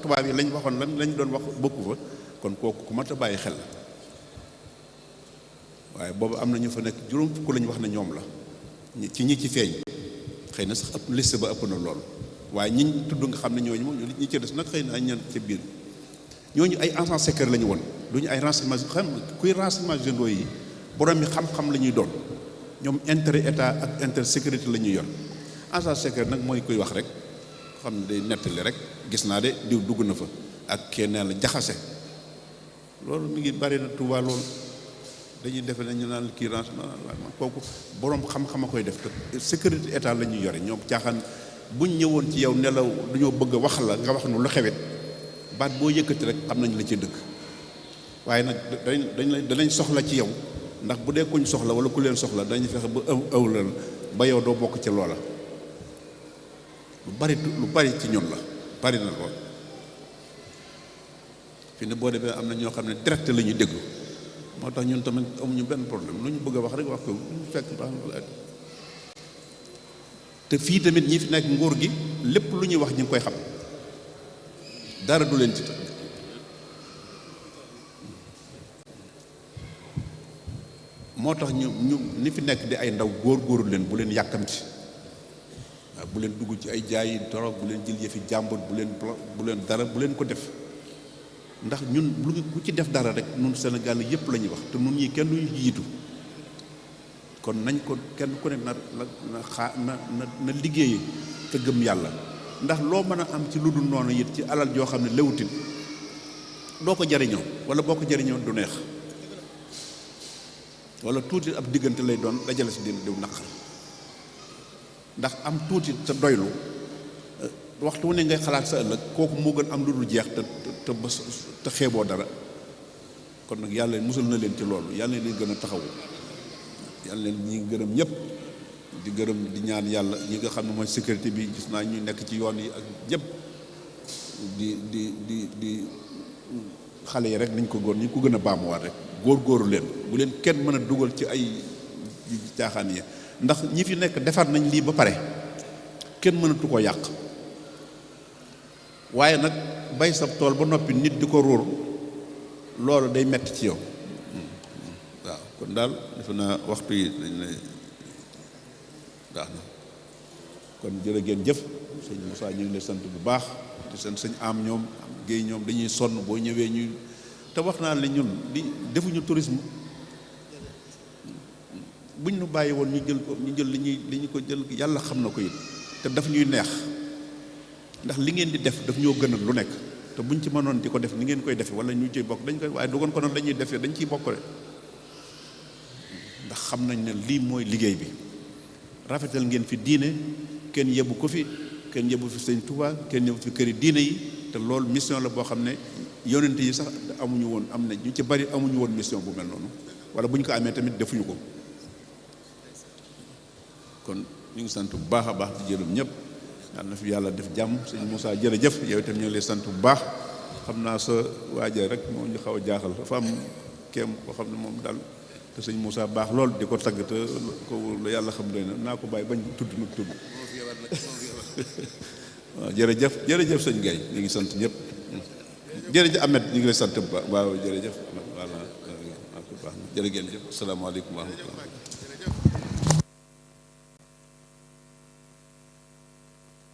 tubaab yi lañ waxoon lañ doon wax bokku fa kon kooku ku mat a bàyyi xel la waaye boobu am na ñu fa nekk juróom fukk lañ wax ne ñoom la ci ñi ci feeñ xëy na sax ëpp liste ba ëpp na loolu waaye ñiñ tudd nga xam ne ñooñu moom ñi ci des nag xëy na ay ñan ca biir ñooñu ay agents secrets la ñu woon duñu ay renseignements xam kuy renseignements généraux yi borom mi xam-xam la ñuy doon ñoom intérêt état ak intérêt sécurité la ñuy yor agent secret nag mooy kuy wax rek xam ne day nettali rek gis naa de diw dugg na fa ak kenn la jaxase loolu mi ngi bari na Tuuba loolu dañuy defe ne ñu naan kii renseignement kooku borom xam-xam a koy def te sécurité état la ñuy yore ñoom caaxaan buñ ñëwoon ci yow ne la dañoo bëgg a wax la nga wax nu lu xewet baat boo yëkkati rek xam nañ la ci dëkk waaye nag danañ soxla ci yow ndax bu dee kuñ soxla wala ku leen soxla dañuy fexe ba ëwlal ba yow doo bokk ci loola lu bari ci ñun la bari na lool fi ne boo demee am na ñoo xam ne direct la ñuy déglu moo tax ñun tamit amuñu benn problème lu ñu bëgg a wax rek wax ko lu ñu fekk baax na te fii tamit ñi fi nekk nguur gi lépp lu ñuy wax ñu ngi koy xam dara du leen ci moo tax ñu ni fi nekk di ay ndaw góor-góorlu leen bu leen yàkkamti waaw bu leen dugg ci ay jaayi dorog bu leen jël yëfi jàmbur bu leen dara bu leen ko def ndax ñun lu ci def dara rek ñun Sénégal yëpp la ñuy wax te ñun ñii kenn duñu jiitu kon nañ ko kenn ku ne na liggéey te gëm yàlla ndax loo mën a am ci lu dul noonu it ci alal joo xam ne lewutin doo ko jariñoo wala boo ko jariñoo du neex wala tuuti ab diggante lay doon dajale si diw naqar ndax am tuuti te doylu waxtu wu ne ngay xalaat sa ëllëg kooku moo gën am lu dul jeex te xeeboo dara kon nag yàlla musal na leen ci loolu yàlla leen gën a taxawu yàlla leen ñi ngi gërëm ñëpp di gërëm di ñaan yàlla ñi nga xam ne mooy sécurité bi gis naa ñu nekk ci yoon yi ak ñëpp di xale yi rek nañ ko góor ñu ko gën a baamuwaat rek góor-góoru leen bu leen kenn mën a dugal ci ay caaxaan yi ndax ñi fi nekk defar nañ lii ba pare kenn mënatu ko yàq waaye nag bay sa tool ba noppi nit di ko ruur loolu day metti ci yow waaw kon daal defe naa waxtu yi dañ lay baax na kon jërë ngeen jëf sëñ Moussa ñu ngi lay sant bu baax di sant sëñ am ñoom am géey ñoom dañuy sonn boo ñëwee ñuy te wax naa ne ñun defuñu tourisme buñ nu bàyyi woon ñu jël li ñu ko jël yàlla xam na ko it te daf ñuy neex ndax li ngeen di def daf ñoo gënal lu nekk te buñ ci mënoon di ko def ni ngeen koy defee wala ñu ciy bokk dañ koy waaye dogoon ko noonu dañuy defee dañ ciy bokk rek ndax xam nañ ne lii mooy liggéey bi rafetal ngeen fi diine kenn yebu ko fi kenn yebu fi sëñ Touba kenn yebu fi këri diine yi te loolu mission la boo xam ne yonent yi sax amuñu woon am na ñu ci bari amuñu woon mission bu mel noonu wala bu ñu ko amee tamit defuñu ko kon ñu ngi sant bu baax a baax di jërëm ñëpp yàlla na fi yàlla def jàmm sëñ Moussa jërëjëf yow itam ñu ngi lay sant bu baax xam naa sa waaja rek moo ñu xaw a jaaxal dafa am kéem koo xam ne moom daal te sëñ Moussa baax lool di ko tagg te ko yàlla xam doy na naa ko bàyyi bañ tudd nag tudd waaw jërëjëf sëñ Gaye ñu ngi sant ñëpp jërëjëf Ahmed ñu ngi lay sant bu baax waaw jërëjëf voilà baax na jërë ngeen jëf asalaamaaleykum wa rahmatulah